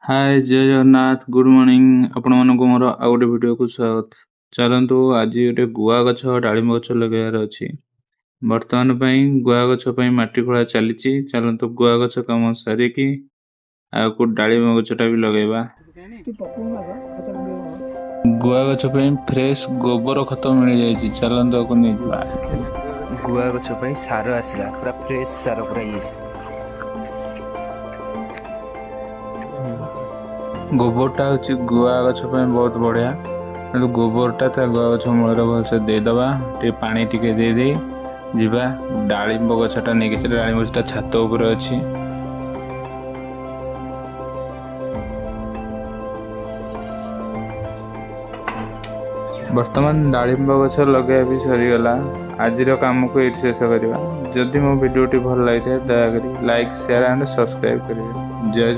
ହାଏ, ଜୟ Jagannath, good morning. ଆପଣମାନଙ୍କୁ ମୋର ଆଉ ଗୋଟେ ଭିଡ଼ିଓକୁ ସ୍ୱାଗତ। ଚାଲନ୍ତୁ, ଆଜି ଗୋଟେ ଗୁଆ ଗଛ, ଡାଳିମ୍ବ ଗଛ ଲଗେଇବାର ଅଛି। ବର୍ତ୍ତମାନ ପାଇଁ ଗୁଆ ଗଛ ପାଇଁ ମାଟି ଖୋଳା ଚାଲିଛି। ଚାଲନ୍ତୁ, ଗୁଆ ଗଛ କାମ ସାରିକି ଆଗକୁ ଡାଳିମ୍ବ ଗଛଟା ବି ଲଗେଇବା। ଗୁଆ ଗଛ ପାଇଁ ଫ୍ରେଶ ଗୋବର ଖତ ମିଳିଯାଇଛି, ଚାଲନ୍ତୁ ଆକୁ ନେଇଯିବା। ଗୁଆ ଗଛ ପାଇଁ ସାର ଆସିଲା, ପୁରା ଫ୍ରେଶ ସାର ପୁରା ଇଏ। ଗୋବରଟା ହେଉଛି ଗୁଆ ଗଛ ପାଇଁ ବହୁତ ବଢ଼ିଆ। କିନ୍ତୁ ଗୋବରଟା ତା ଗୁଆ ଗଛ ମୂଳରେ ଭଲସେ ଦେଇଦେବା, ଟିକେ ପାଣି ଟିକେ ଦେଇଦେଇ ଯିବା। ଡାଳିମ୍ବ ଗଛଟା ନେଇକି, ସେ ଡାଳିମ୍ବ ଗଛଟା ଛାତ ଉପରେ ଅଛି। ବର୍ତ୍ତମାନ ଡାଳିମ୍ବ ଗଛ ଲଗାଇବା ବି ସରିଗଲା। ଆଜିର କାମକୁ ଏଇଠି ଶେଷ କରିବା। ଯଦି ମୋ ଭିଡ଼ିଓଟି ଭଲ ଲାଗିଥାଏ, ଦୟାକରି ଲାଇକ୍, ସେୟାର ଆଣ୍ଡ ସବସ୍କ୍ରାଇବ୍ କରିବେ। ଜୟ